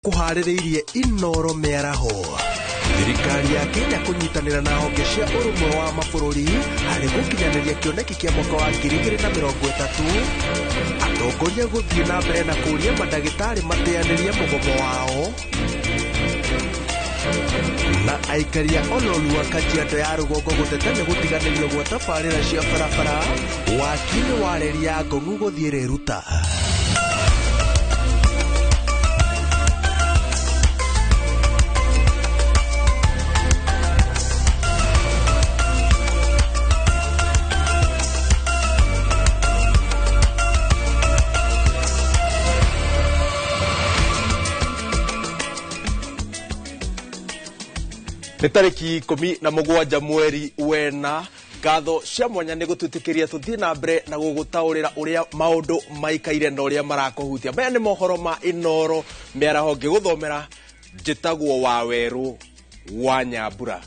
Tũkũharĩrĩirie Inoro mĩaraho. Thirikari ya Kenya kũnyitanĩra na honge cia ũrũmwe wa mabũrũri harĩ gũkinyanĩria kĩoneki kĩa mwaka wa 2030. Atongoria gũthiĩ na mbere na kũũria mandagĩtarĩ mateanĩrie mũgomo wao. Na aikari a Ololua Kajiado ya rũgongo gũteta nĩ gũtiganĩrio gwa tabarĩra cia barabara waki-inĩ wa reri ya Ngong'u gũthiĩ Riruta. Nĩ tarĩki 17 mweri wena. Ngatho cia mwanya nĩ gũtwĩtĩkĩria tũthiĩ na mbere na gũgũtaũrĩra ũrĩa maũndũ maikaire na ũrĩa marakũhutia. Maya nĩ mohoro ma Inoro mĩaraho, ngĩgũthomera njĩtagwo Wawerũ wa Nyambura.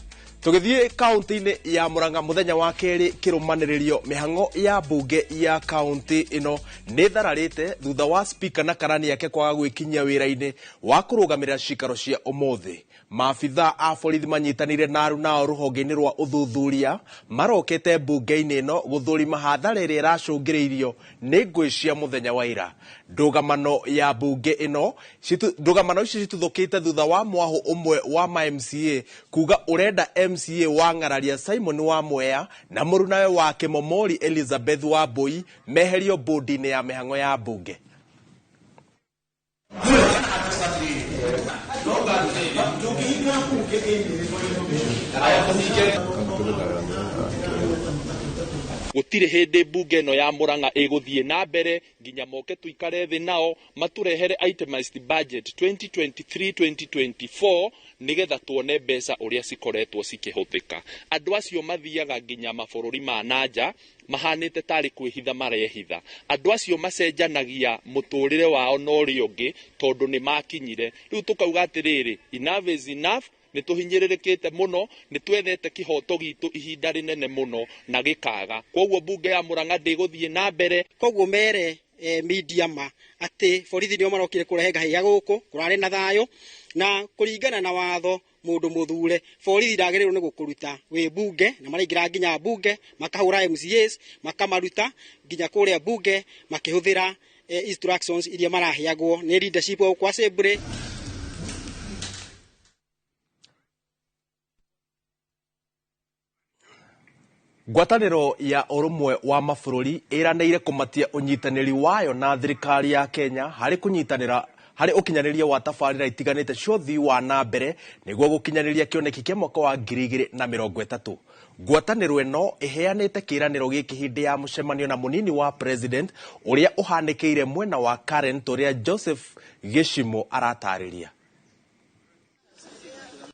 Tũgĩthiĩ kaunti-inĩ ya Murang'a mũthenya wa kerĩ kĩrũmanĩrĩrio, mĩhang'o ya mbunge ya kaunti ĩno nĩ thararĩte thutha wa spika na karani yake kwaga gwĩkinyia wĩra-inĩ wa kũrũgamĩrĩra cikaro cia ũmũthĩ. Maabithaa a borithi manyitanĩire na arunao rũhonge-inĩ rwa ũthuthuria marokete mbunge-inĩ ĩno gũthũrima hathara ĩrĩa ĩracũngĩrĩirio nĩ ngũĩ cia mũthenya wa ira. Ndũgamano ya mbunge ĩno ndũgamano ici cituthũkĩte thutha wa mwahũ ũmwe wa ma MCA kuga ũrenda MCA wa Ng'araria Simon wa Mwea na mũrunawe wa Kĩmomori Elizabeth Wambui meherio bũndi-inĩ ya mĩhang'o ya mbunge. Gũtirĩ hĩndĩ mbunge ĩno ya Murang'a ĩgũthiĩ na mbere nginya moke tũikare thĩ nao matũrehere itemized budget 2023-2024 nĩgetha tuone mbeca ũrĩa cikoretwo cikĩhũthĩka. Andũ acio mathiaga nginya mabũrũri ma nanja mahanĩte tarĩ kwĩhitha marehitha. Andũ acio macenjanagia mũtũrĩre wao na ũrĩa ũngĩ tondũ nĩ makinyire. Rĩu tũkauga atĩrĩrĩ, enough is enough. Nĩ tũhinyĩrĩrĩkĩte mũno, nĩ twethete kĩhoto gitũ ihinda rĩnene mũno na gĩkaga. Koguo mbunge ya Murang'a ndĩgũthiĩ na mbere. Koguo mere media ma atĩ borithi nĩo marokire kũrehe ngahĩha gũkũ, kũrarĩ na thayũ, na kũringana na watho mũndũ mũthure borithi ndagĩrĩirwo nĩ gũkũruta wĩ mbunge, na maraingĩra nginya mbunge makahũra MCAs makamaruta nginya kũrĩa mbunge makĩhũthĩra instructions iria maraheagwo nĩ leadership gũkũ assembly. Ngwatanĩro ya ũrũmwe wa mabũrũri ĩranĩire kũmatia ũnyitanĩri wayo na thirikari ya Kenya harĩ kũnyitanĩra harĩ ũkinyanĩria wa tabarĩra itiganĩte cia ũthii wa na mbere nĩguo gũkinyanĩria kĩoneki kĩa mwaka wa 2030. Ngwatanĩro ĩno ĩheanĩte kĩĩranĩro gĩkĩ hĩndĩ ya mũcemanio na mũnini wa president ũrĩa ũhanĩkĩire mwena wa Karen ũrĩa Joseph Gĩcimo aratarĩria.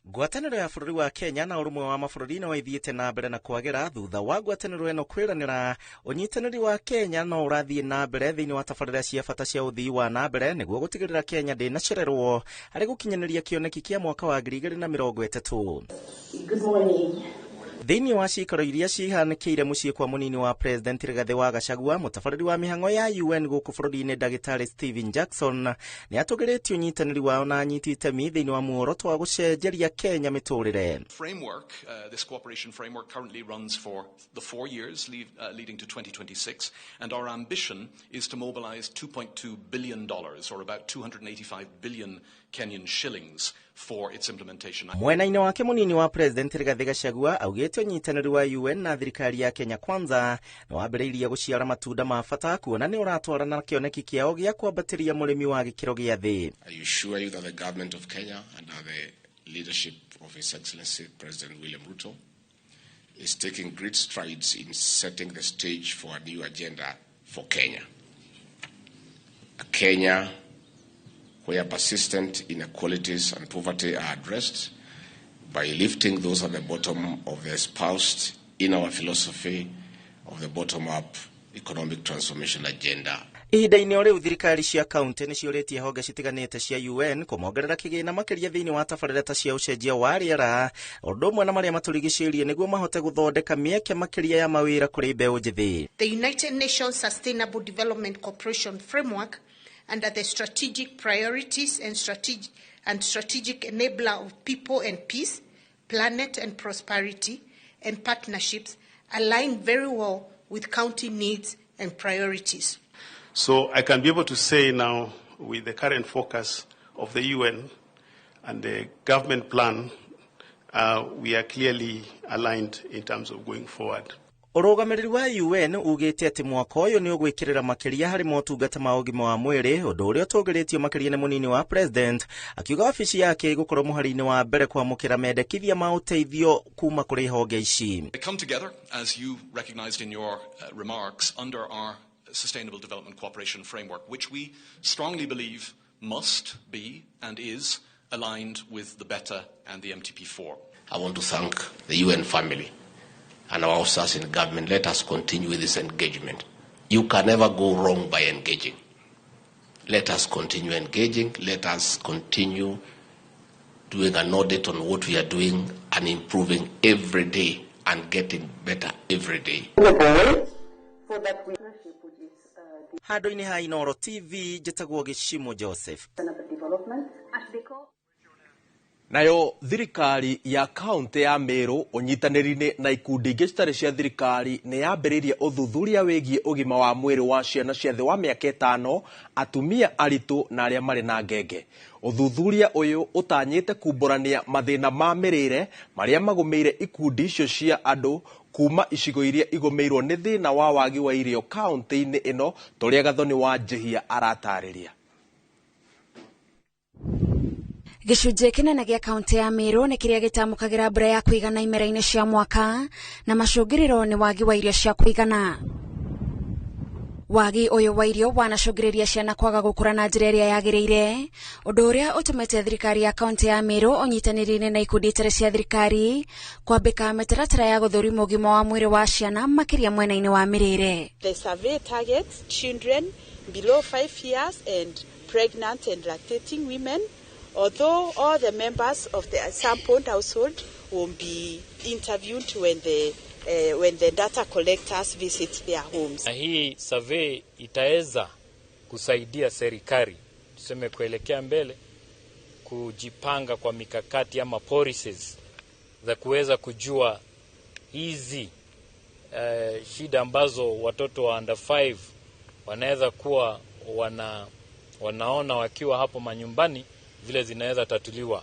Ngwatanĩro ya bũrũri wa Kenya na ũrũmwe wa mabũrũri no ĩthiĩte na mbere na kwagĩra thutha wa ngwatanĩro ĩno kwĩranĩra ũnyitanĩri wa Kenya no ũrathiĩ na mbere thĩinĩ wa tabarĩra cia bata cia ũthii wa na mbere nĩguo gũtigĩrĩra Kenya ndĩnacererwo harĩ gũkinyanĩria kĩoneki kĩa mwaka wa 2030. Good morning. Thĩinĩ wa cikaro iria cihanĩkĩire mũciĩ kwa mũnini wa President Rigathĩ wa Gachagua, mũtabarĩri wa mĩhang'o ya UN gũkũ bũrũri-inĩ Ndagĩtarĩ Stephen Jackson nĩ atũgĩrĩtie ũnyitanĩri wao na anyiti itemi thĩinĩ wa muoroto wa gũcenjeria Kenya mĩtũrĩre. Framework, this cooperation framework currently runs for the 4 years leading to 2026, and our ambition is to mobilize $2.2 billion, or about 285 billion Kenyan shillings, for its implementation. Mwena-inĩ wake mũnini wa President Rigathĩ Gachagua augĩte ũnyitanĩri wa UN na thirikari ya Kenya Kwanza nĩ wambĩrĩirie gũciara matunda ma bata kuona nĩ ũratwarana na kĩoneki kĩao gĩa kwambatĩria mũrĩmi wa gĩkĩro gĩa thĩ. I assure you that the government of Kenya under the leadership of His Excellency President William Ruto is taking great strides in setting the stage for a new agenda for Kenya. A Kenya where persistent inequalities and poverty are addressed by lifting those at the bottom of the espoused in our philosophy of the bottom-up economic transformation agenda. Ihinda-inĩ o rĩu thirikari cia kaunti nĩ ciũrĩtie honge citiganĩte cia UN kũmongerera kĩgĩna makĩria thĩinĩ wa tabarĩra ta cia ũcenjia wa rĩera ũndũ ũmwe na marĩa matũrigicĩirie nĩguo mahote gũthondeka mĩeke makĩria ya mawĩra kũrĩ mbeũ njĩthĩ. The United Nations Sustainable Development Cooperation Framework under the strategic priorities and and strategic enabler of people and peace, planet and prosperity, and partnerships align very well with county needs and priorities. So I can be able to say now, with the current focus of the UN and the government plan, we are clearly aligned in terms of going forward. Ũrũgamĩrĩri wa UN ugĩte atĩ mwaka ũyũ nĩ ũgwĩkĩrĩra makĩria harĩ motungata ma ũgima wa mwĩrĩ, ũndũ ũrĩa ũtũgĩrĩtio makĩria nĩ mũnini wa president, akiuga wabici yake ĩgũkorwo mũhari-inĩ wa mbere kwamũkĩra mendekithia ma ũteithio kuma kũrĩ honge ici. They come together, as you recognized in your remarks, under our Sustainable Development Cooperation Framework, which we strongly believe must be and is aligned with the BETA and the MTP4. I want to thank the UN family and our officers in government. Let us continue with this engagement. You can never go wrong by engaging. Let us continue engaging. Let us continue doing an audit on what we are doing and improving every day and getting better every day. Handũ-inĩ ha Inooro TV, njĩtagwo Gĩcimo Joseph. Nayo thirikari ya kaunti ya Meru ũnyitanĩri-inĩ na ikundi ingĩ citarĩ cia thirikari nĩ yambĩrĩirie ũthuthuria wĩgiĩ ũgima wa mwĩrĩ wa ciana cia thĩ wa mĩaka 5, atumia aritũ na arĩa marĩ na ngenge. Ũthuthuria ũyũ ũtanyĩte kumbũrania mathĩna ma mĩrĩre marĩa magũmĩire ikundi icio cia andũ kuma icigo iria igũmĩirwo nĩ thĩna wa wagi wa irio kaunti-inĩ ĩno, torĩa Gathoni wa Njihia aratarĩria. Gĩcunjĩ kĩnene gĩa kaunti ya Meru nĩ kĩrĩa gĩtamũkagĩra mbura ya kũigana imera-inĩ cia mwaka, na macũngĩrĩro nĩ wagi wa irio cia kũigana. Wagi ũyũ wa irio wanacũngĩrĩria ciana kwaga gũkũra na njĩra ĩrĩa yagĩrĩire, ũndũ ũrĩa ũtũmĩte thirikari ya kaunti ya Meru ũnyitanĩri-inĩ na ikundi itarĩ cia thirikari kwambĩka mĩtaratara ya gũthũrima ũgima wa mwĩrĩ wa ciana makĩria mwena-inĩ wa mĩrĩre. The survey targets children below 5 years and pregnant and lactating women, although all the members of the sampled household will be interviewed when the data collectors visit their homes. Na hii survey itaweza kusaidia serikali, tuseme kuelekea mbele, kujipanga kwa mikakati ama policies za kuweza kujua hizi shida ambazo watoto wa under 5 wanaweza kuwa wanaona wakiwa hapo manyumbani, vile zinaweza tatuliwa,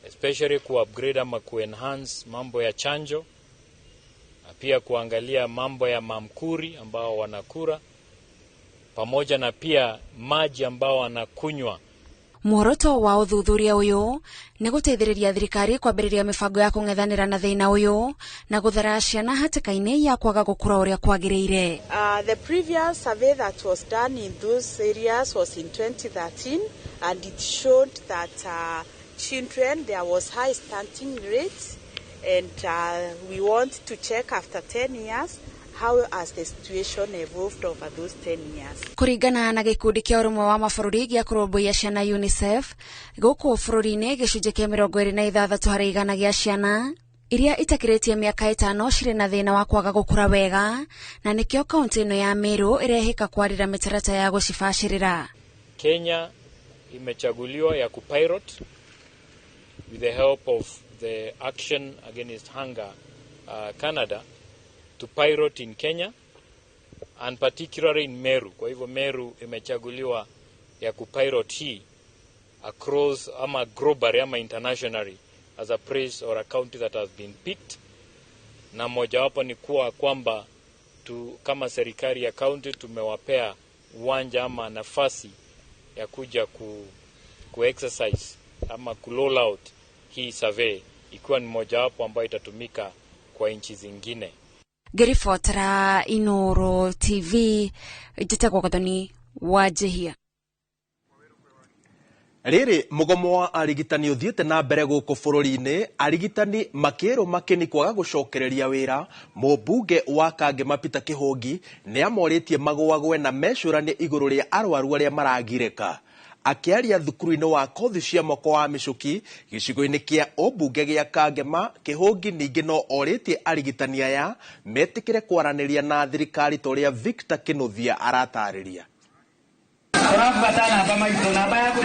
especially ku upgrade ama ku enhance mambo ya chanjo, na pia kuangalia mambo ya mamkuri ambao wanakura, pamoja na pia maji ambao wanakunywa. Muoroto wa ũthuthuria ũyũ nĩ gũteithĩrĩria thirikari kwambĩrĩria mĩbango ya kũng'ethanĩra na thĩna ũyũ na gũthara ciana hatĩka-inĩ ya kwaga gũkũra ũrĩa kwagĩrĩire. The previous survey that was done in those areas was in 2013, and it showed that children, there was high stunting rates, and we want to check after 10 years how has the situation evolved over those 10 years. Kũringana na gĩkundi kĩa ũrũmwe wa mabũrũri gĩa kũrũmbũiya ciana UNICEF, gũkũ bũrũri-inĩ gĩcunjĩ kĩa 26 harĩ igana gĩa ciana iria itakĩrĩtie mĩaka 5 cirĩ na thĩna wa kwaga gũkũra wega, na nĩkĩo kaunti ĩno ya Meru ĩrehĩka kwarĩra mĩtaratara ya gũcibacĩrĩra. Kenya imechaguliwa ya kupilot with the help of the Action Against Hunger Canada to pilot in Kenya and particularly in Meru. Kwa hivyo Meru imechaguliwa ya kupilot hii across ama globally ama internationally as a place or a county that has been picked, na mojawapo ni kuwa kwamba kama serikali ya county tumewapea uwanja ama nafasi ya kuja ku exercise ama ku roll out hii survey, ikiwa ni mojawapo ambayo itatumika kwa nchi zingine. Ngĩribotera Inooro TV, njĩtagwo Gathoni wa Njihia. Rĩrĩ mũgomo wa arigitani ũthiĩte na mbere gũkũ bũrũri-inĩ, arigitani makĩrwo makĩni kwaga gũcokereria wĩra. Mũmbunge wa Kangema Peter Kĩhũngi nĩ amorĩtie magũagũe na mecũranie igũrũ rĩa arwaru arĩa maragirĩka. Akĩaria thukuru-inĩ wa kothi cia moko wa Mĩcũki gĩcigo-inĩ kĩa ũmbunge gĩa Kangema, Kĩhũngi ningĩ no orĩtie arigitani aya metĩkĩre kwaranĩria na thirikari ta ũrĩa Victor Kĩnuthia aratarĩria.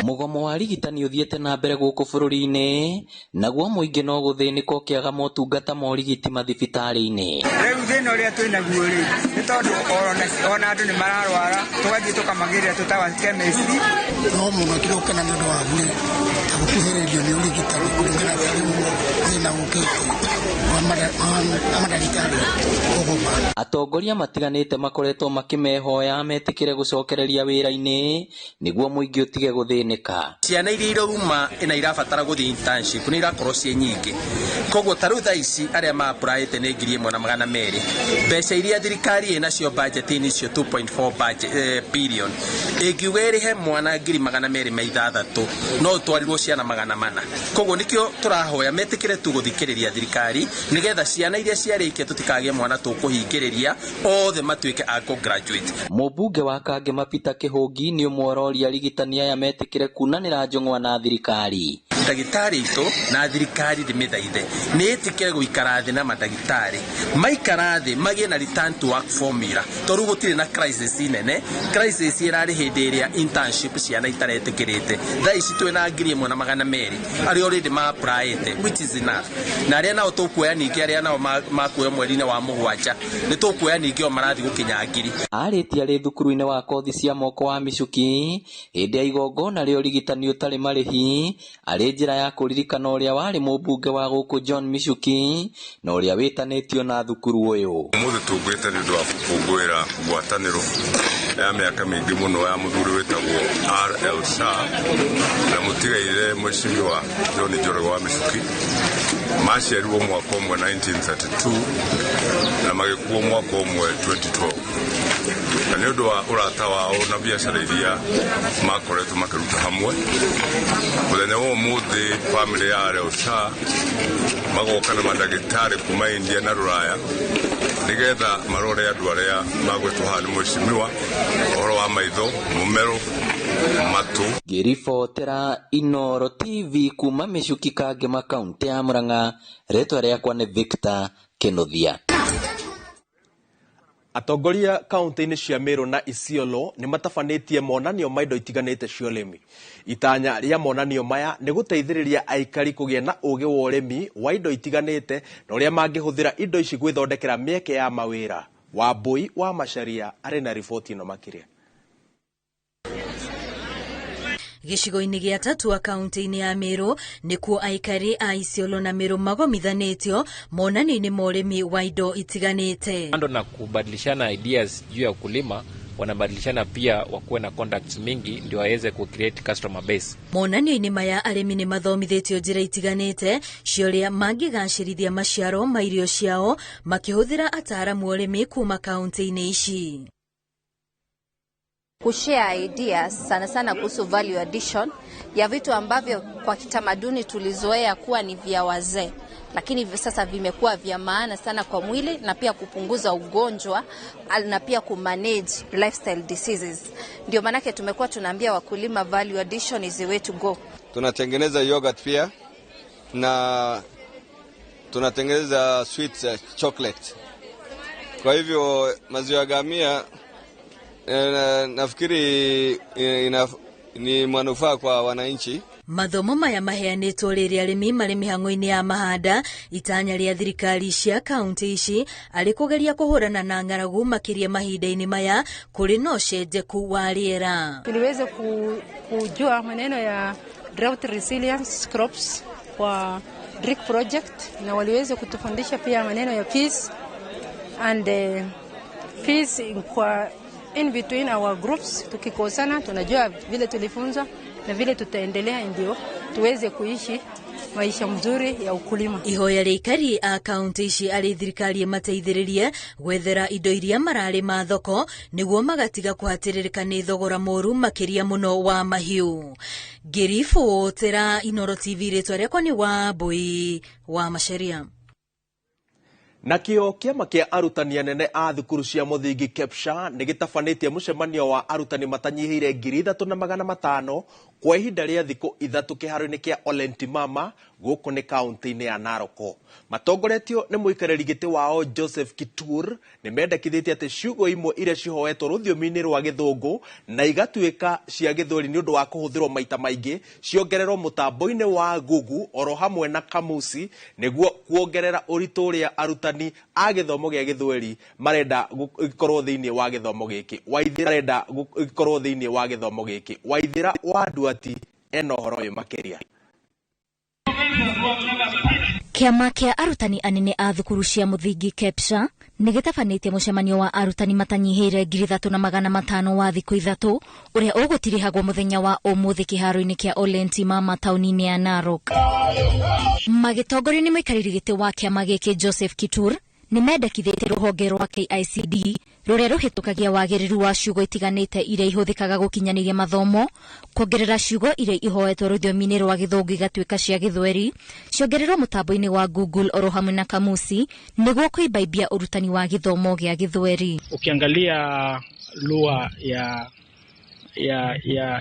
Mũgomo wa arigitani ũthiĩte na mbere gũkũ bũrũri-inĩ naguo mũingĩ no gũthĩnĩka ũkĩaga motungata ma ũrigiti mathibitarĩ-inĩ. Rĩu thĩna ũrĩa twĩ naguo rĩ nĩ tondũ ona andũ nĩ mararwara tũgathiĩ tũkamagĩrĩra tũtawa chemist. No mũno tũrokena nĩ ũndũ wa bure ta gũkuhĩrĩrio nĩ ũrigitani kũringana na rĩu thĩna ũkĩte wa mandagĩtarĩ kũgoma. Atongoria matiganĩte makoretwo makĩmehoya metĩkĩre gũcokereria wĩra-inĩ nĩguo mũingĩ ũtige gũthĩnĩka. Ciana iria irauma na irabatara gũthiĩ internship nĩ irakorwo ciĩ nyingĩ, koguo ta rĩu thaa ici arĩa ma-applyĩte nĩ 1200. Mbeca iria thirikari ĩnacio budget-inĩ icio 2.4 billion ĩngiuga ĩrĩhe mwana 206,000 no ũtwarirwo ciana 400. Koguo nĩkĩo tũrahoya metĩkĩre tu gũthikĩrĩria thirikari nĩgetha ciana iria ciarĩkia tũtikagĩe mwana tũkũhingĩrĩria othe matuĩke a graduate. Mũmbunge wa Kangema Peter Kĩhũngi nĩ ũmwe ũroria arigitani aya metĩkĩre kunanĩra njũng'wa na thirikari. Ndagĩtarĩ itũ na thirikari ndĩmĩthaithe nĩ ĩtĩkĩre gũikara thĩ na mandagĩtarĩ, maikara thĩ magĩe na return to work formula, tondũ gũtirĩ na crisis nene. Crisis ĩrarĩ hĩndĩ ĩrĩa internship ciana itaretĩkĩrĩte. Thaa ici twĩna 1200 arĩa already ma-applyĩte, which is enough, na arĩa nao tũkuoya ningĩ arĩa nao makuoya mweri-inĩ wa 7 nĩ tũkuoya ningĩ o marathiĩ gũkinya 1000. Arĩtie arĩ thukuru-inĩ wa kothi cia moko wa Michuki hĩndĩ ya igongona rĩa ũrigitani ũtarĩ marĩhi arĩ njĩra ya kũririkana ũrĩa warĩ mũmbunge wa gũkũ John Michuki na ũrĩa wĩtanĩtio na thukuru ũyũ. Ũmũthĩ tũngĩte nĩ ũndũ wa gũkũngũĩra ngwatanĩro ya mĩaka mĩingĩ mũno ya mũthuri wĩtagwo R.L. Shah na mũtigaire mheshimiwa John Njoroge wa Michuki. Maciarirwo mwaka ũmwe 1932 na magĩkuo mwaka ũmwe 2012, na nĩ ũndũ wa ũrata wao na biacara iria makoretwo makĩruta hamwe, mũthenya wa ũmũthĩ bamĩrĩ ya R.L. Shah magoka na mandagĩtarĩ kuma India na Rũraya nĩgetha marore andũ arĩa magwĩtwo haha nĩ mheshimiwa ũhoro wa maitho, mũmero, matũ. Ngĩribotera Inooro TV kuma Michuki Kangema kaunti ya Murang'a, rĩtwa rĩakwa nĩ Victor Kĩnuthia. Atongoria kaunti-inĩ cia Meru na Isiolo nĩ matabanĩtie monanio ma indo itiganĩte cia ũrĩmi. Itanya rĩa monanio maya nĩ gũteithĩrĩria aikari kũgĩa na ũgĩ wa ũrĩmi wa indo itiganĩte na ũrĩa mangĩhũthĩra indo ici gwĩthondekera mĩeke ya mawĩra. Wambui wa Macharia arĩ na riboti ĩno makĩria. Gĩcigo-inĩ gĩa Tatua kaunti-inĩ ya Meru nĩkuo aikari a Isiolo na Meru magomithanĩtio monanio-inĩ ma ũrĩmi wa indo itiganĩte. Kando na kubadilishana ideas juu ya ukulima, wanabadilishana pia wakuwe na contacts mingi ndio waweze ku create customer base. Monanio-inĩ maya arĩmi nĩ mathomithĩtio njĩra itiganĩte cia ũrĩa mangĩgacĩrithia maciaro ma irio ciao makĩhũthĩra ataaramu ũrĩmi kuma kaunti-inĩ ici. Kushare ideas sana sana kuhusu value addition ya vitu ambavyo kwa kitamaduni tulizoea kuwa ni vya wazee, lakini hivi sasa vimekuwa vya maana sana kwa mwili na pia kupunguza ugonjwa na pia kumanage lifestyle diseases. Ndio maanake tumekuwa tunaambia wakulima value addition is the way to go. Tunatengeneza yogurt pia na tunatengeneza sweet chocolate. Kwa hivyo maziwa gamia nafikiri ni manufaa kwa wananchi. Mathomo maya maheanĩtwo rĩrĩa arĩmi marĩ mĩhang'o-inĩ ya mahanda itanya rĩa thirikari cia kaunti ici arĩ kũgeria kũhũrana na ng'aragu makĩria mahinda-inĩ maya kũrĩ na ũcenjeku wa rĩera. Tuliweza kujua maneno ya drought resilience crops kwa DRIC project, na waliweza kutufundisha pia maneno ya peace and peace kwa in between our groups. Tukikosana tunajua vile tulifunzwa na vile tutaendelea ndio tuweze kuishi maisha mzuri ya ukulima. Ihoya rĩa aikari a kaunti ici arĩ thirikari ĩmateithĩrĩrie gwethera indo iria mararĩma thoko nĩguo magatiga kũhatĩrĩrĩka nĩ thogora mũru makĩria mũno wa mahiũ. Ngĩribotera Inooro TV, rĩtwa rĩakwa nĩ Wambui wa Macharia. Nakĩo kĩama kĩa arutani anene a thukuru cia mũthingi KEPSHA nĩ gĩtabanĩtie mũcemanio wa arutani matanyihĩire 3500 Kwa ihinda rĩa thikũ 3 kĩharo-inĩ kĩa Olentimama gũkũ nĩ kaunti-inĩ ya Narok. Matongoretio nĩ mũikarĩri gĩtĩ wao Joseph Kitur nĩ mendekithĩtie atĩ ciugo imwe iria cihoetwo rũthiomi-inĩ rwa gĩthũngũ na igatuĩka cia gĩthweri nĩ ũndũ wa kũhũthĩrwo maita maingĩ ciongererwo mũtambo-inĩ wa Google oro hamwe na kamusi nĩguo kuongerera ũritũ ũrĩa arutani a gĩthomo gĩa gĩthweri marenda gĩkorwo thĩinĩ wa gĩthomo gĩkĩ. Waithera marenda gĩkorwo thĩinĩ wa gĩthomo gĩkĩ. Waithera wa Nduati ena ũhoro ũyũ makĩria. Kĩama kĩa arutani anene a thukuru cia mũthingi KEPSHA nĩ gĩtabanĩtie mũcemanio wa arutani matanyihĩire 3,500 wa thikũ 3 ũrĩa ũgũtirihagwo mũthenya wa ũmũthĩ kĩharo-inĩ kĩa Olentimama taũni-inĩ ya Narok. Magĩtongorio nĩ mũikarĩri gĩtĩ wa kĩama gĩkĩ Joseph Kitur nĩ mendekithĩtie rũhonge rwa KICD rũrĩa rũhĩtũkagia wagĩrĩru wa ciugo itiganĩte iria ihũthĩkaga gũkinyanĩria mathomo kuongerera ciugo iria ihoetwo rũthiomi-inĩ rwa gĩthũngũ igatuĩka cia gĩthweri ciongererwo mũtambo-inĩ wa Google oro hamwe na kamusi nĩguo kũimbaimbia ũrutani wa gĩthomo gĩa gĩthweri. Ukiangalia lugha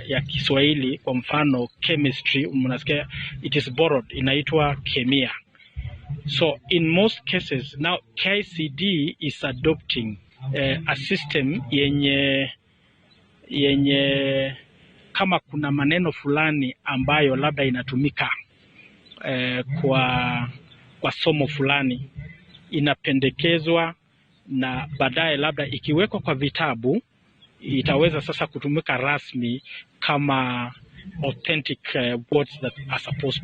ya Kiswahili kwa mfano chemistry, mnasikia it is borrowed, inaitwa kemia. So in most cases now KICD is adopting a system yenye kama kuna maneno fulani ambayo labda inatumika kwa somo fulani inapendekezwa, na baadaye labda ikiwekwa kwa vitabu itaweza sasa kutumika rasmi kama authentic words that are supposed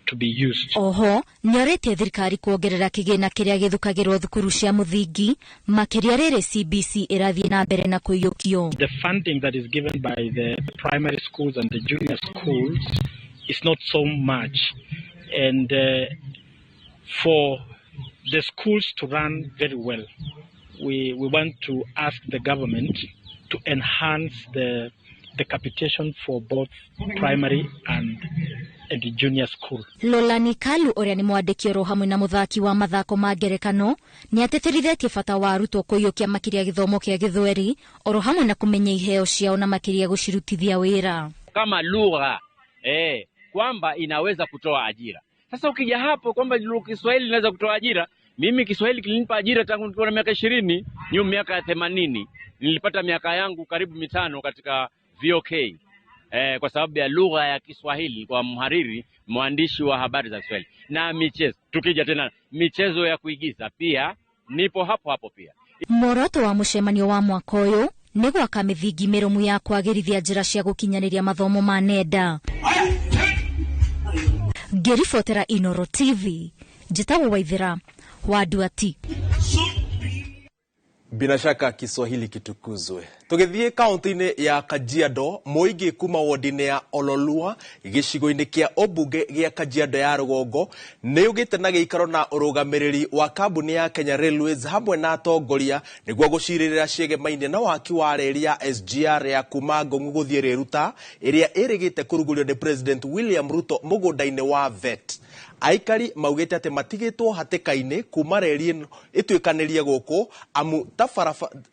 to be used. Oho nĩorĩtie thirikari kuongerera kĩgĩna kĩrĩa gĩthukagĩrwo thukuru cia mũthingi makĩria rĩrĩ CBC ĩrathiĩ na mbere na kũiyũkio. The funding that is given by the primary schools and the junior schools is not so much, and for the schools to run very well, we want to ask the government to enhance the capitation for both primary and junior school. Lolani Kalu ũrĩa nĩ mwandĩki oro hamwe na mũthaki wa mathako ma ngerekano nĩ atĩtĩrithĩtie bata wa arutwo kũiyũkia makĩria gĩthomo kĩa gĩthweri oro hamwe na kũmenya iheo ciao na makĩria gũcirutithia wĩra kama lugha kwamba inaweza kutoa ajira. Sasa ukija hapo kwamba Kiswahili inaweza kutoa ajira, mimi Kiswahili kilinipa ajira tangu nilikuwa na miaka 20, nyuma miaka ya 80 nilipata miaka yangu karibu 5 katika VOK kwa sababu ya lugha ya Kiswahili, kwa mhariri mwandishi wa habari za Kiswahili na michezo. Tukija tena michezo ya kuigiza pia nipo hapo hapo pia. Muoroto wa mũcemanio wa mwaka ũyũ nĩ gwaka mĩthingi mĩrũmu ya kwagĩrithia njĩra cia gũkinyanĩria mathomo ma nenda. Ngĩribotera Inoro TV, njĩtagwo Waithera wa Nduati. Bila shaka Kiswahili kitukuzwe. Tugithie kaunti-inĩ ya Kajiado, mũingĩ kuma wodi-inĩ ya Ololua gĩcigo-inĩ kĩa ũmbunge gĩa Kajiado ya rũgongo nĩ ũgĩte na gĩikaro na ũrũgamĩrĩri wa kambuni ya Kenya Railways hamwe na atongoria nĩguo gũcirĩrĩra ciĩgemaine na waki wa reri ya SGR ya kuma Ngong'u gũthiĩ Rĩruta ĩrĩa ĩrĩgĩte kũrugũrio nĩ President William Ruto mũgũnda-inĩ wa Vet. Aikari maugĩte atĩ matigĩtwo hatĩka-inĩ kuma reri ĩno ĩtuĩkanĩrie gũkũ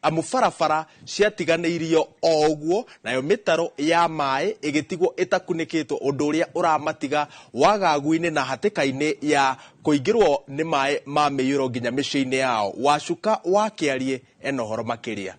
amu barabara ciatiganĩirio o ũguo nayo mĩtaro ya maĩ ĩgĩtigwo ĩtakunĩkĩtwo ũndũ ũrĩa ũramatiga wagagu-inĩ na hatĩka-inĩ ya kũingĩrwo nĩ maĩ ma mĩiyũro nginya mĩciĩ-inĩ yao. Wacuka wa Kĩarie ena ũhoro makĩria.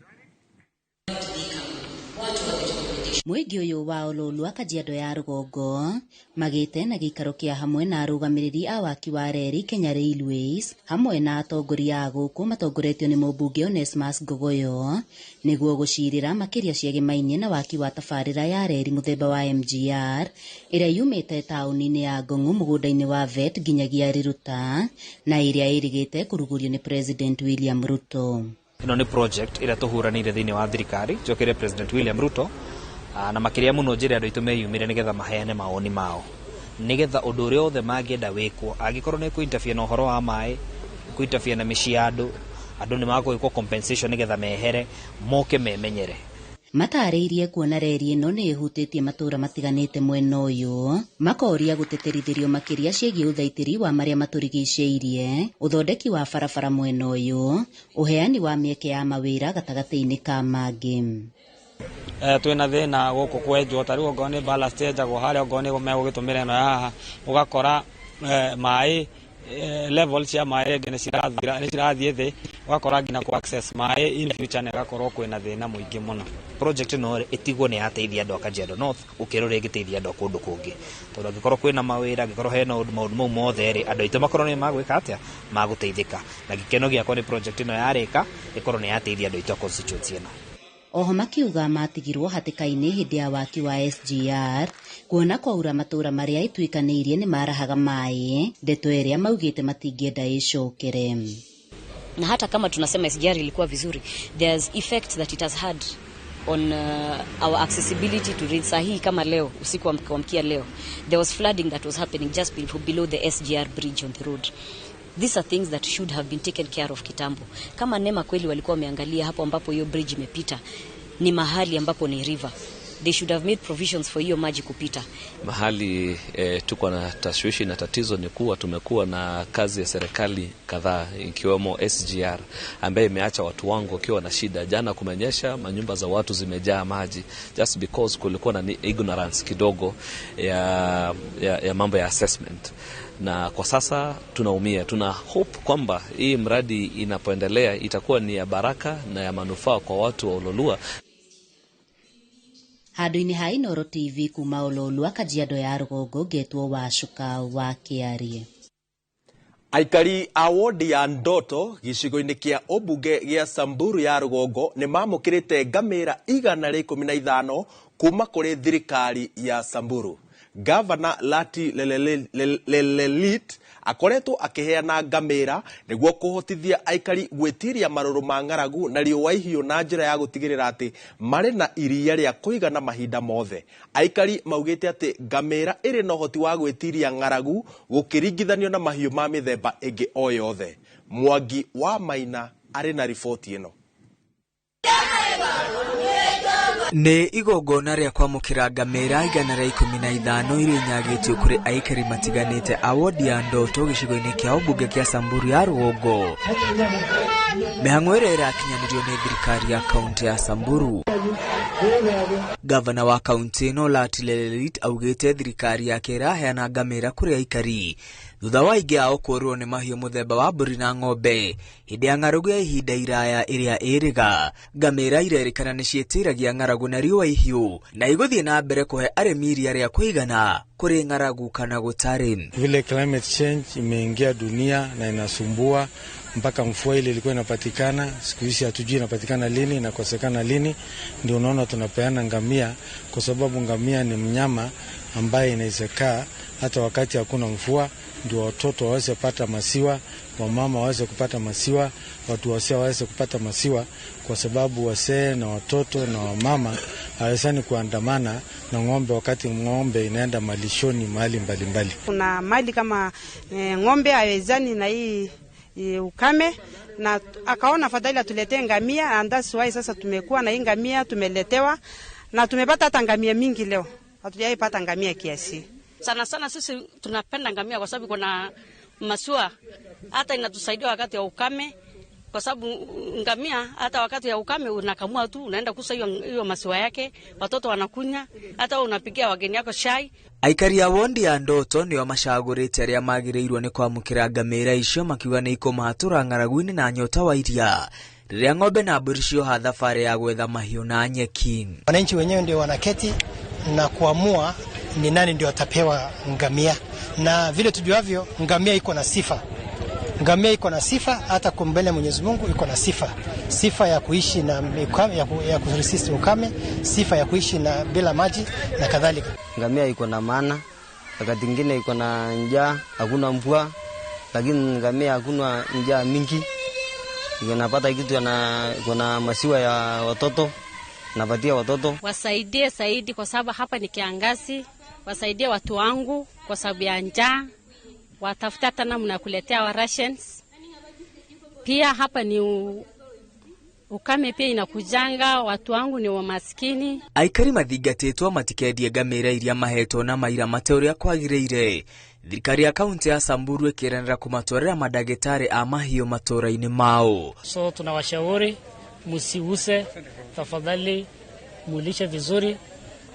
Mũingĩ ũyũ wa Ololua Kajiado ya rũgongo magĩte na gĩikaro kĩa hamwe na arũgamĩrĩri a waki wa reri Kenya Railways hamwe na atongoria a gũkũ matongoretio nĩ mũmbunge Onesmus Ngogoyo nĩguo gũcirĩra makĩria ciĩgĩmainie na waki wa tabarĩra ya reri mũthemba wa MGR ĩrĩa yumĩte taũni-inĩ ya Ngong'u mũgũnda-inĩ wa Vet nginyagia Riruta na ĩrĩa ĩrĩgĩte kũrugũrio nĩ President William Ruto. Ĩno nĩ project ĩrĩa tũhũranĩire thĩinĩ wa thirikari njokere President William Ruto na makiria muno njira andu aitu meyumire nigetha maheane mawoni mao nigetha undu uria othe mangienda wikwo angikorwo ni ku-interfere na uhoro wa maĩ ku-interfere na mĩciĩ ya andu andu ni magwikwo compensation nigetha mehere moke memenyere. Matarĩirie kuona reri ĩno nĩ ĩhutĩtie matũra matiganĩte mwena ũyũ makoria gũtĩtĩrithĩrio makĩria ciĩgiĩ ũthaitĩri wa marĩa matũrigicĩirie ũthondeki wa barabara mwena ũyũ ũheani wa mĩeke ya mawĩra gatagatĩ-inĩ ka mangĩ. Twina thina guku kwenjwo ta riu ongorwo ni ballast yenjagwo haria ongorwo ni megũgĩtũmĩra ĩno ya haha ũgakora maĩ level cia maĩ rĩngĩ nĩ cirathiĩ thĩ ũgakora nginya ku access maĩ in future nĩ gakorwo kwĩna thĩna mũingĩ mũno. Project ĩno ĩtigwo nĩ yateithia andũ a Kajiado North gũkĩra ũrĩa ĩngĩteithia andũ a kũndũ kũngĩ, tondũ angĩkorwo kwĩna mawĩra, angĩkorwo hena maũndũ mau mothe rĩ, andũ aitũ makorwo nĩ magwĩka atĩa, magũteithĩka. Na gĩkeno gĩakwa nĩ project ĩno yarĩka ĩkorwo nĩ yateithia andũ aitũ a constituency ĩno. Oho makiuga matigirwo hatĩka-inĩ hĩndĩ ya waki wa SGR kuona kwaura matũra marĩa ĩtuĩkanĩirie nĩ marahaga maĩ, ndeto ĩrĩa maugĩte matingĩenda ĩcokere. Na hata kama tunasema SGR ilikuwa vizuri, there's effect that it has had on our accessibility to read. Sahi kama leo usiku wa kuamkia leo, there was flooding that was happening just below the SGR bridge on the road. These are things that should have been taken care of kitambo. Kama NEMA kweli walikuwa wameangalia hapo ambapo hiyo bridge imepita ni mahali ambapo ni river, they should have made provisions for hiyo maji kupita. Mahali tuko na tashwishi na tatizo ni kuwa tumekuwa na kazi ya serikali kadhaa ikiwemo SGR ambaye imeacha watu wangu wakiwa na shida. Jana kumenyesha, manyumba za watu zimejaa maji just because kulikuwa na ignorance kidogo ya mambo ya assessment. Na kwa sasa tunaumia. Tuna hope kwamba hii mradi inapoendelea itakuwa ni ya baraka na ya manufaa kwa watu wa Ololua. Handũ-inĩ ha Inooro TV kuma Ololua, Kajiado ya Rũgongo, ngetwo Wacuka wa Kĩarie. Aikari a wodi ya Ndoto gĩcigo-inĩ kĩa ũmbunge gĩa Samburu ya Rũgongo nĩ mamũkĩrĩte ngamĩra 115 kuma kũrĩ thirikari ya Samburu. Gavana Lati Lelelit akoretwo akĩheana ngamĩra nĩguo kũhotithia aikari gwĩtiria marũrũ ma ng'aragu na riũa ihiũ na njĩra ya gũtigĩrĩra atĩ marĩ na iria rĩa kũigana mahinda mothe. Aikari maugĩte atĩ ngamĩra ĩrĩ na ũhoti wa gwĩtiria ng'aragu gũkĩringithanio na mahiũ ma mĩthemba ĩngĩ o yothe. Mwangi wa Maina arĩ na riboti ĩno. Nĩ igongona rĩa kwamũkĩra ngamĩra 115 iria inyagĩtio kũrĩ aikari matiganĩte a wodi ya Ndoto gĩcigo-inĩ kĩa ũmbunge kĩa Samburu ya Rũgongo. Mĩhang'o ĩrĩa ĩrakinyanĩrio nĩ thirikari ya kaunti ya Samburu. Gavana wa kaunti ĩno Lati Lelelit augĩte thirikari yake ĩraheana ngamĩra kũrĩ aikari thutha wa aingĩ ao kũũrwo nĩ mahiũ mũthemba wa mbũri na ng'ombe hĩndĩ ya ng'aragu ya ihinda iraya ĩrĩa ĩrĩga. Ngamĩra irerĩkana nĩ ciĩtiragia ng'aragu na riũa ihiũ na igũthiĩ na mbere kũhe arĩmi iria rĩa kũigana kũrĩ ng'aragu kana gũtarĩ. Vile climate change imeingia dunia na inasumbua mpaka mvua ile ilikuwa inapatikana siku hizi hatujui inapatikana lini, inakosekana lini. Ndio unaona tunapeana ngamia, kwa sababu ngamia ni mnyama ambaye inaweza kaa hata wakati hakuna mvua, ndio watoto waweze kupata masiwa, wamama waweze kupata masiwa, watu wazee waweze kupata masiwa, kwa sababu wazee na watoto na wamama hawezani kuandamana na ng'ombe wakati ng'ombe inaenda malishoni mahali mbalimbali. Kuna mali kama ng'ombe hawezani na hii ukame, na akaona afadhali atuletee ngamia, and that's why sasa tumekuwa na hii ngamia tumeletewa, na tumepata hata ngamia mingi leo. Hatujaipata ngamia kiasi. Sana sana sisi tunapenda ngamia kwa sababu kuna masua, hata inatusaidia wakati wa ukame, kwa sababu ngamia hata wakati ya ukame unakamua tu, unaenda kusa hiyo masua yake, watoto wanakunya, hata unapigia wageni yako chai. Aikari a wondi ya Ndoto nĩo macagũrĩte arĩa magĩrĩirwo nĩ kwamũkĩra ngamĩra icio makiuga nĩ ikũmahatũra ng'aragu-inĩ na nyota wa iria rĩrĩa ng'ombe na mbũri cioha thabarĩ ya gwetha mahiũ na nyeki. Wananchi wenyewe ndio wanaketi na kuamua ni nani ndio atapewa ngamia, na vile tujuavyo ngamia iko na sifa. Ngamia iko na sifa hata kumbele Mwenyezi Mungu iko na sifa. Sifa ya kuishi na ya kuresist ukame, sifa ya kuishi na bila maji na kadhalika. Ngamia iko na maana, wakati mwingine iko na njaa, hakuna mvua, lakini ngamia hakuna njaa mingi. Inapata kitu na iko na masiwa ya watoto, napatia watoto. Wasaidie zaidi kwa sababu hapa ni kiangazi, wasaidie watu wangu kwa sababu ya njaa. Watafuta hata namna kuletea wa rations. Pia hapa ni ukame pia inakujanga, watu wangu ni wa maskini. Aikari mathingatĩtwo matikendie ngamĩra iria mahetwo na maira mate ũrĩa kwagĩrĩire. Thirikari ya kaunti ya Samburu ĩkĩranĩra kũmatwarĩra mandagĩtarĩ a mahiũ matũũra-inĩ mao. So tunawashauri msiuse, tafadhali Mulishe vizuri.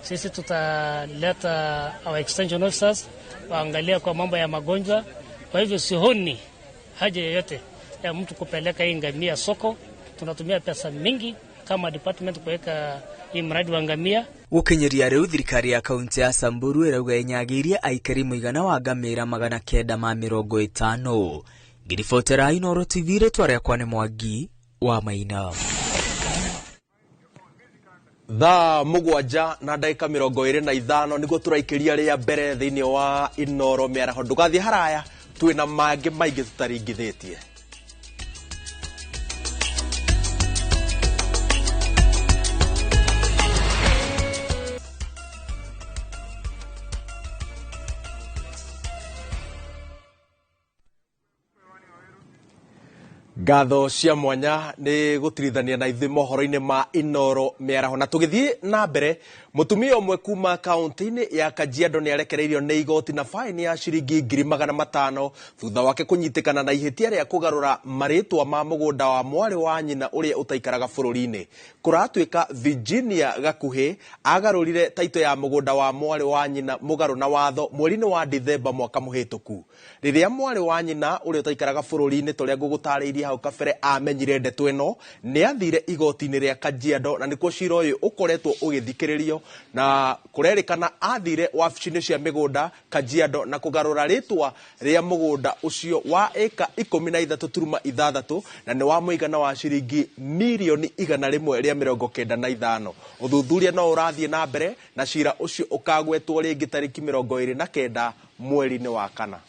Sisi tutaleta our extension officers waangalia kwa mambo ya magonjwa. Kwa hivyo sioni haja yoyote ya mtu kupeleka hii ngamia soko. Tunatumia pesa mingi kama department kuweka hii mradi wa ngamia. Gũkinyĩria rĩu thirikari ya kaunti ya Samburu ĩrauga ĩnyagĩirie aikari mũigana wa ngamĩra 950. Ngĩribotera Inooro TV, rĩtwa rĩakwa nĩ Mwangi wa Maina. Thaa 7 na ndagĩka 25 nĩguo tũraikĩria rĩa mbere thĩinĩ wa Inooro mĩaraho. Ndũgathiĩ haraya, twĩna mangĩ maingĩ tũtaringithĩtie. Ngatho cia mwanya nĩ gũtirithania na ithuĩ mohoro-inĩ ma Inooro mĩaraho. Na tũgĩthiĩ na mbere, mũtumia ũmwe kuma kaunti-inĩ ya Kajiado nĩ arekereirio nĩ igoti na baini ya ciringi 500,000 thutha wake kũnyitĩkana na ihĩtia rĩa kũgarũra marĩtwa ma mũgũnda wa mwarĩ wa nyina ũrĩa ũtaikaraga bũrũri-inĩ. Kũratuĩka Virginia Gakuhĩ agarũrire taito ya mũgũnda wa mwarĩ wa nyina mũgarũ na watho mweri-inĩ wa Dithemba mwaka mũhĩtũku. Rĩrĩa mwarĩ wa nyina ũrĩa ũtaikaraga bũrũri-inĩ ta ũrĩa ngũgũtarĩirie hau kabere amenyire ndeto ĩno, nĩ athire igoti-inĩ rĩa Kajiado na nĩkuo cira ũyũ ũkoretwo ũgĩthikĩrĩrio, na kũrerĩkana athire wabici-inĩ cia mĩgũnda Kajiado na kũgarũra rĩtwa rĩa mũgũnda ũcio wa ĩka 13.6 na nĩ wa mũigana wa ciringi mirioni 195. Ũthuthuria no ũrathiĩ na mbere na cira ũcio ũkagwetwo rĩngĩ tarĩki 29 mweri-inĩ wa kana.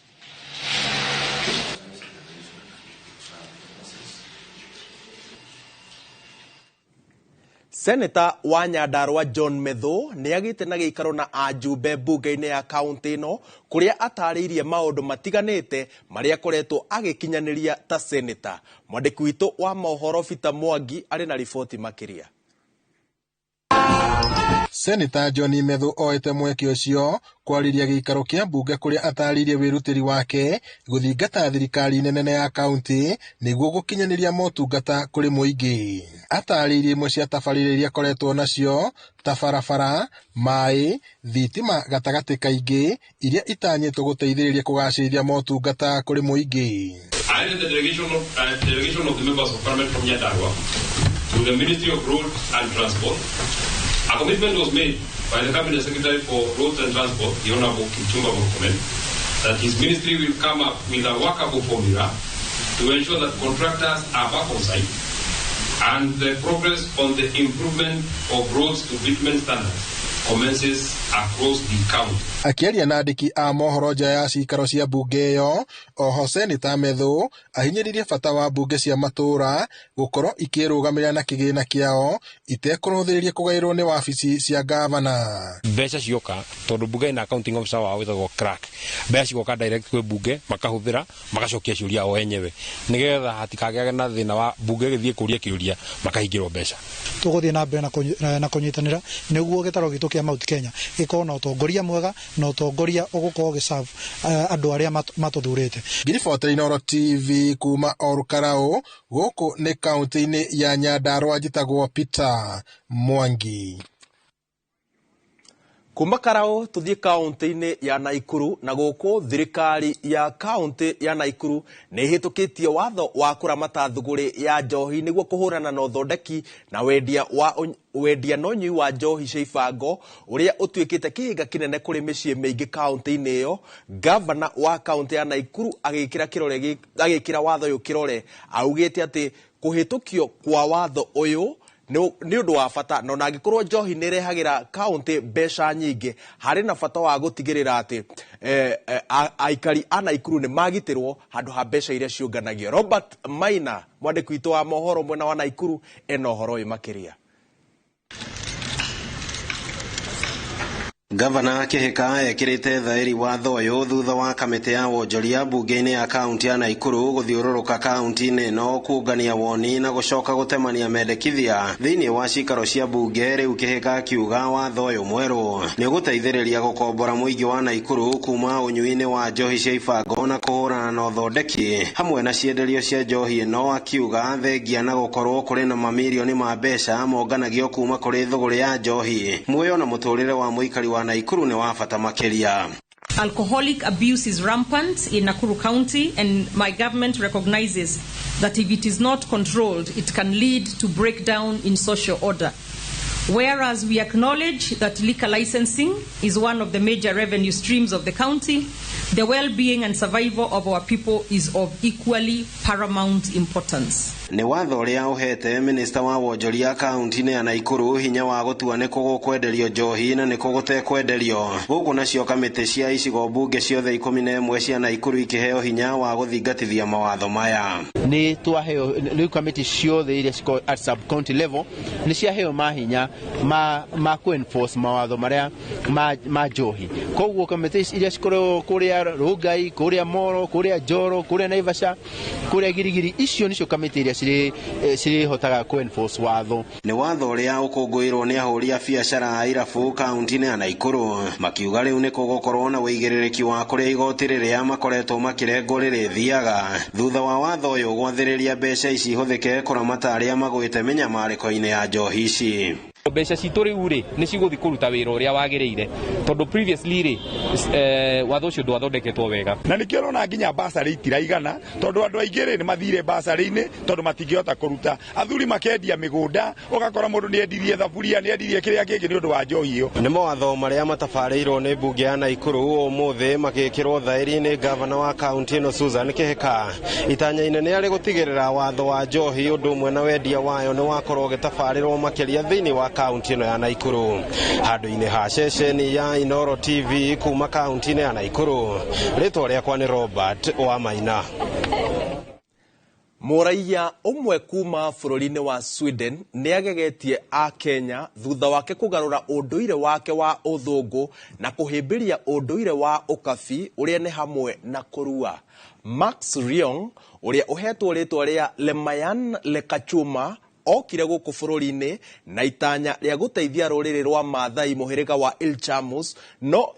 Seneta wa Nyandarua John Methu nĩ agĩte na gĩikaro na ajumbe mbunge-inĩ ya kaunti ĩno kũrĩa atarĩirie maũndũ matiganĩte marĩa akoretwo agĩkinyanĩria ta seneta. Mwandĩki witũ wa mohoro Peter Mwangi arĩ na riboti makĩria. Seneta John Methu oete mweke ũcio kwarĩria gĩikaro kĩa mbunge kũrĩa atarĩirie wĩrutĩri wake gũthingata thirikari nene ya kaunti nĩguo gũkinyanĩria motungata kũrĩ mũingĩ. Atarĩirie imwe cia tabarĩra iria akoretwo nacio ta barabara, maĩ, thitima gatagatĩ kaingĩ iria itanyĩtwo gũteithĩrĩria kũgacĩrithia motungata kũrĩ mũingĩ. I led the delegation of the members of parliament from Nyandarua to the Ministry of Roads and Transport. A commitment was made by the Cabinet Secretary for Roads and Transport, the Honorable Kipchumba Murkomen, that his ministry will come up with a workable formula to ensure that contractors are back on site and the progress on the improvement of roads to bitumen standards commences across the county. Akĩaria na andĩki a mohoro nja ya cikaro cia mbunge ĩyo, oho Seneta Methu ahinyĩrĩirie bata wa mbunge cia matũũra gũkorwo ikĩrũgamĩrĩra na kĩgĩna kĩao itekũrũthĩrĩria kũgaĩrwo nĩ wabici cia gavana. Mbeca cioka tondũ mbunge ina accounting officer wao wĩtagwo clerk, mbeca cigoka direct kwĩ mbunge makahũthĩra magacokia ciũria o enyewe nĩgetha hatikagĩage na thĩna wa mbunge ĩgĩthiĩ kũria kĩũria makahingĩrwo mbeca. Tũgũthiĩ na mbere na kũnyitanĩra nĩguo gĩtaro gitũ kĩa Mount Kenya gĩkorwo na ũtongoria mwega na ũtongoria ũgũkorwo ũgĩserve andũ arĩa matũthurĩte. Ngiribotera Inooro TV kuma Olkalau, gũkũ nĩ kaunti-inĩ ya Nyandarua, njĩtagwo Peter Mwangi. Kuma Karau tuthie kaunti-inĩ ya Naikuru, na gũkũ thirikari ya kaunti ya Naikuru nĩ ĩhĩtũkĩtie watho wa kũramata thũgũrĩ ya njohi nĩguo kũhũrana na ũthondeki na wendia na ũnyui wa njohi cia ibango ũrĩa ũtuĩkĩte kĩhĩnga kĩnene kũrĩ mĩciĩ mĩingĩ kaunti-inĩ ĩyo. Gavana wa kaunti ya Naikuru agĩkĩra watho ũyũ kĩrore, augĩte atĩ kũhĩtũkio kwa watho ũyũ nĩ ũndũ wa bata, na ona angĩkorwo njohi nĩ ĩrehagĩra kaunti mbeca nyingĩ, harĩ na bata wa gũtigĩrĩra atĩ aikari a Naikuru nĩ magitĩrwo handũ ha mbeca iria ciũnganagio. Robert Maina, mwandĩki witũ wa mohoro mwena wa Naikuru, ena ũhoro ũyũ makĩria. Gavana Kihika ekirite thairi watho ũyũ thutha wa kamĩtĩ ya wonjoria mbunge-inĩ ya kaunti ya Naikuru gũthiũrũrũka kaunti-inĩ ĩno kũngania woni na gũcoka gũtemania mendekithia thĩinĩ wa cikaro cia mbunge. Rĩu Kihika akiuga watho ũyũ mwerũ nĩ ũgũteithĩrĩria gũkombora mũingĩ wa Naikuru kuma ũnyui-inĩ wa njohi cia ibango na kũhũrana na ũthondeki hamwe na cienderio cia njohi ĩno, akiuga thengia na gũkorwo kũrĩ na mamirioni ma mbeca monganagio kuma kũrĩ thũgũrĩ ya njohi, muoyo na mũtũrĩre wa mũikari wa Naikuru nĩ wa bata makĩria. Alcoholic abuse is rampant in Nakuru County, and my government recognizes that if it is not controlled, it can lead to breakdown in social order. Whereas we acknowledge that liquor licensing is one of the major revenue streams of the county, the well-being and survival of our people is of equally paramount importance. Nĩ watho ũrĩa ũhete minista wa wonjoria kaunti-inĩ ya Naikuru hinya wa gũtua nĩ kũ gũkwenderio njohi na nĩ kũ gũtekwenderio. Gũkũ nacio kamĩtĩ cia icigo mbunge ciothe 11 cia Naikuru ikĩheo hinya wa gũthingatithia mawatho maya. Nĩ twaheo rĩu kamĩtĩ ciothe iria cikoragwo at sub county level nĩ ciaheo mahinya ma ku enforce mawatho marĩa ma njohi. Koguo kamĩtĩ iria cikoragwo kũrĩa Rongai, kũrĩa Moro, kũrĩa Njoro, kũrĩa Naivasha, kũrĩa Girigiri, icio nĩcio kamĩtĩ iria cirĩhotaga ku enforce watho. Nĩ watho ũrĩa ũkũngũĩrwo nĩ ahũri a biacara a irabu kaunti-inĩ ya Naikuru, makiuga rĩu nĩ kũgũkorwo na ũigĩrĩrĩki wa kũrĩa igoti rĩrĩa makoretwo makĩrengwo rĩrĩthiaga thutha wa watho ũyũ gwathĩrĩria mbeca ici ihũthĩke kũramata arĩa magwĩte mĩnyamarĩko-inĩ ya njohi ici. Mbeca citũ rĩu rĩ nĩ cigũthiĩ kũruta wĩra ũrĩa wagĩrĩire, tondũ previously rĩ watho ũcio ndwathondeketwo wega. Na nĩkĩo ũrona nginya basarĩ itiraigana, tondũ andũ aingĩ rĩ nĩ mathire basarĩ-inĩ tondũ matingĩhota kũruta. Athuri makendia mĩgũnda, ũgakora mũndũ nĩ endirie thaburia, nĩ endirie kĩrĩa kĩngĩ nĩ ũndũ wa njohi ĩyo. Nĩ mawatho marĩa matabarĩirwo nĩ mbunge ya Naikuru ũmũthĩ magĩkĩrwo thaĩri nĩ gavana wa kaunti ĩno Susan Kihika. Itanya inene arĩ gũtigĩrĩra watho wa njohi ũndũ ũmwe na wendia wayo nĩ wakorwo ũgĩtabarĩrwo makĩria thĩinĩ wa kaunti ĩno ya Naikuru. Handũ-inĩ ha ceceni ya Inooro TV kuma kaunti-inĩ ya Naikuru, rĩtwa rĩakwa nĩ Robert wa Maina. Mũraiya ũmwe kuma bũrũri-inĩ wa Sweden nĩ agegetie a Kenya thutha wake kũgarũra ũndũire wake wa ũthũngũ na kũhĩmbĩria ũndũire wa ũkabi ũrĩa nĩ hamwe na kũrua. Max Riong ũrĩa ũhetwo rĩtwa rĩa Lemayan Lekachuma okire gũkũ bũrũri-inĩ na itanya rĩa gũteithia rũrĩrĩ rwa Maathai mũhĩrĩga wa Ilchamus, no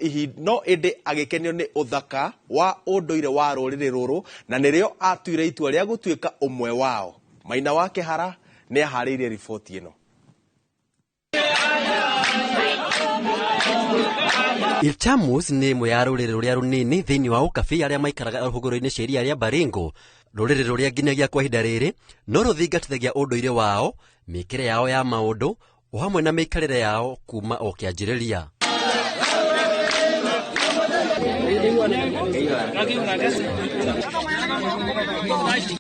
ĩndĩ agĩkenio nĩ ũthaka wa ũndũire wa rũrĩrĩ rũrũ na nĩrĩo atuire itua rĩa gũtuĩka ũmwe wao. Maina wa Kĩhara nĩ aharĩirie riboti ĩno. Ilchamus nĩ ĩmwe ya rũrĩrĩ rũrĩa rũnini thĩinĩ wa ũkabi arĩa maikaraga rũgũrũ-inĩ cia iria rĩa Baringo, rũrĩrĩ rũrĩa nginyagia kwa ihinda rĩrĩ no rũthingatithagia ũndũire wao, mĩkĩre yao ya maũndũ o hamwe na mĩikarĩre yao kuma o kĩanjĩrĩria.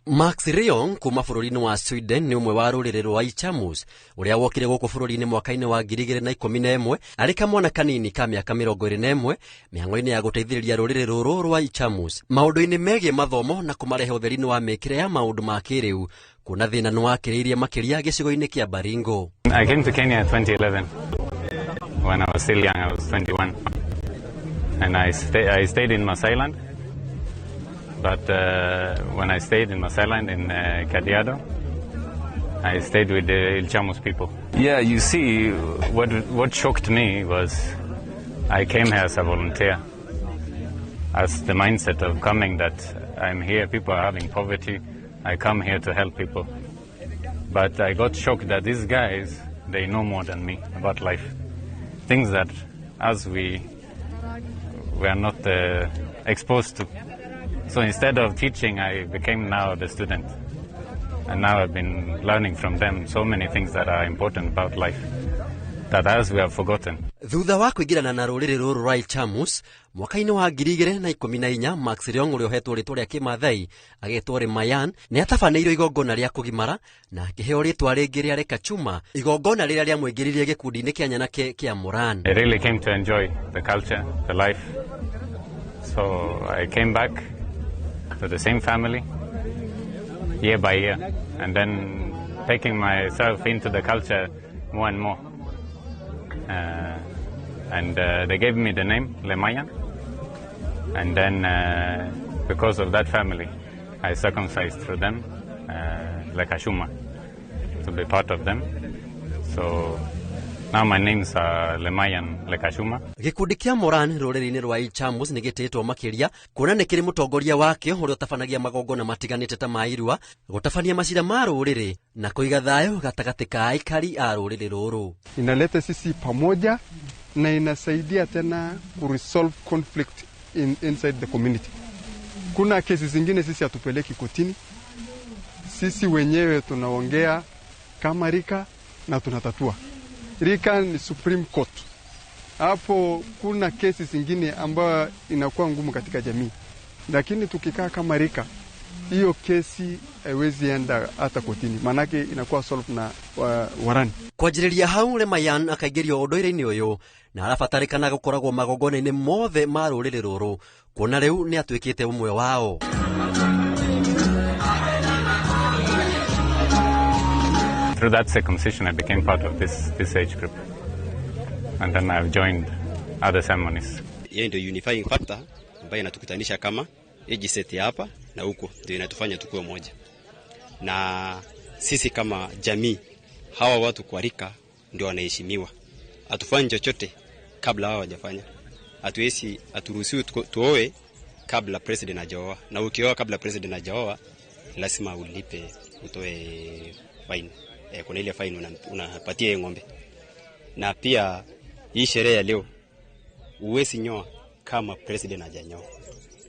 Max Riong kuma bũrũri-inĩ wa Sweden nĩ ũmwe wa rũrĩrĩ rwa Ilchamus ũrĩa wokire gũkũ bũrũri-inĩ mwaka-inĩ wa 2011 arĩ kamwana kanini ka mĩaka 21 mĩhang'o-inĩ ya gũteithĩrĩria rũrĩrĩ rũrũ rwa Ilchamus maũndũ-inĩ megiĩ mathomo na kũmarehe ũtheri-inĩ wa mĩkĩre ya maũndũ ma kĩrĩu, kuona thĩna nĩ wakĩrĩirie makĩria gĩcigo-inĩ kĩa Baringo. I came to Kenya in 2011 when I was still young. I was 21 and I stayed in Maasailand. But when I stayed in Maasailand in Kajiado, I stayed with the Ilchamus people. Yeah, you see, what shocked me was I came here as a volunteer, as the mindset of coming that I'm here, people are having poverty, I come here to help people. But I got shocked that these guys, they know more than me about life. Things that as we were not exposed to. So instead of teaching, I became now the student. And now I've been learning from them so many things that are important about life that as we have forgotten. Thutha wa kũingĩrana na rũrĩrĩ rũrũ rwa Ilchamus mwaka-inĩ wa 2014, Max Riong ũrĩa ũhetwo rĩtwa rĩa kĩmathai agetwo Lemayan nĩ atabanĩirio igongona rĩa kũgimara na akĩheo rĩtwa rĩngĩ rĩa Lekachuma, igongona rĩrĩa rĩamũingĩririe gĩkundi-inĩ kĩa nyanake kĩa Moran. I really came to enjoy the culture, the life. So I came back to the same family year by year, and then taking myself into the culture more and more. And they gave me the name Lemayan. And then because of that family, I circumcised through them, Lekashuma, to be part of them. So now my name's Lemayan Lekashuma. Gĩkundi kĩa Moran rũrĩrĩ-inĩ rwa Ichamus nĩ gĩtĩĩtwo makĩria kuona nĩ kĩrĩ mũtongoria wakĩo ũrĩa ũtabanagia magongona matiganĩte ta ma irua, gũtabania macira ma rũrĩrĩ na kũiga thayũ gatagatĩ ka aikari a rũrĩrĩ rũrũ. Inaleta sisi pamoja na inasaidia tena kuresolve conflict inside the community. Kuna kesi zingine sisi hatupeleki kotini, sisi wenyewe tunaongea kama rika na tunatatua. Rika ni Supreme Court. Hapo kuna kesi zingine ambayo inakuwa ngumu katika jamii, lakini tukikaa kama rika, hiyo kesi haiwezi enda hata kotini, manake inakuwa solve na warani. Kwanjĩrĩria hau Lemayan akaingĩrio ũndũire-inĩ ũyũ na arabatarĩkana gũkoragwo magongona-inĩ mothe ma rũrĩrĩ rũrũ kuona rĩu nĩ atuĩkĩte ũmwe wao. Through that circumcision, I became part of this age group. And then I've joined other ceremonies. Hiyo ndio unifying factor ambayo inatukutanisha kama age set ya hapa na huko, ndio inatufanya tukue moja. Na sisi kama jamii, hawa watu kwa rika ndio wanaheshimiwa. Hatufanyi chochote kabla hawa hawajafanya. Hatuwezi, haturuhusiwi tuoe kabla president hajaoa. Na ukioa kabla president hajaoa, lazima ulipe, utoe fine. Kuna ile fine unapatia hiyo ng'ombe. Na pia hii sherehe ya leo huwezi nyoa kama president hajanyoa.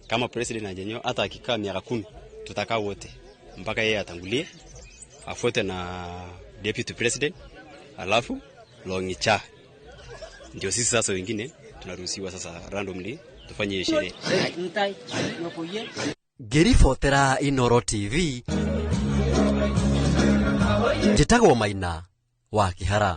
Kama president hajanyoa, hata akikaa miaka 10 tutakaa wote mpaka yeye atangulie, afuate na deputy president, alafu Longicha. Ndio sisi sasa wengine tunaruhusiwa sasa randomly tufanye hiyo sherehe. Ngĩribotera Inoro TV, njĩtagwo Maina wa Kĩhara.